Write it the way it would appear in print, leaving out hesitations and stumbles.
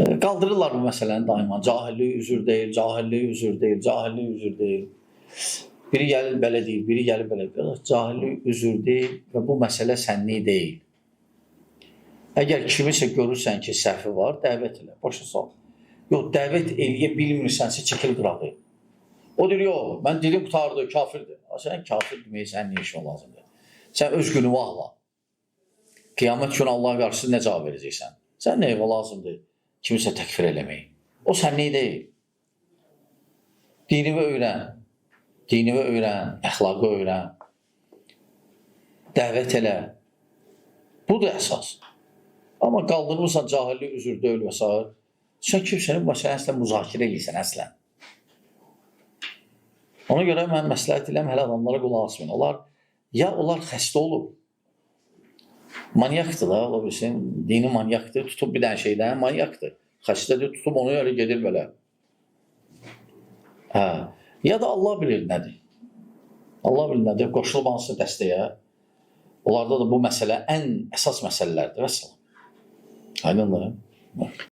Qaldırırlar bu məsələni daima. Cahillik üzür deyil, cahillik üzür deyil, cahillik üzür deyil. Biri gəlir belə deyir, biri gəlir belə deyir. Cahillik üzür deyil və bu məsələ sənlik deyil. Əgər kimisə görürsən ki, səhvi var, dəvət elə, başa sal. Yox, dəvət eləyə bilmirsənsə, çəkil qırağı. O deyir, yox, mən dedim qurtardı, kafirdir. Sən kafir deməyə sənin nə işin lazımdır? Sən öz gününü ağla. Qiyamət günü Allah qarşısında nə cavab verəcəksən? Sən nəyə lazımdır kimisə təkfir eləmək? O sənlik deyil. Dinini öyrən. Dinini öyrən, əxlaqı öyrən. Dəvət elə. Budur əsas. Amma qaldırmırsan cahillik, üzür deyil və s. Sən kimsənin bu məsələni əslən müzakirə eləyirsən əslən. Ona görə mən məsləhət edirəm hələ adamlara qulaq asmayın. Onlar ya onlar xəstə olub, manyakdır da, ola bilsin, dini manyakdır, tutub bir dənə şeydən manyakdır. Xəstədir, tutub onu elə gedir belə. Hə. Ya da Allah bilir nədir. Allah bilir nədir. Qoşulub hansısa dəstəyə. Onlarda da bu məsələ ən əsas məsələlərdir. Vəssalam. Aydındır.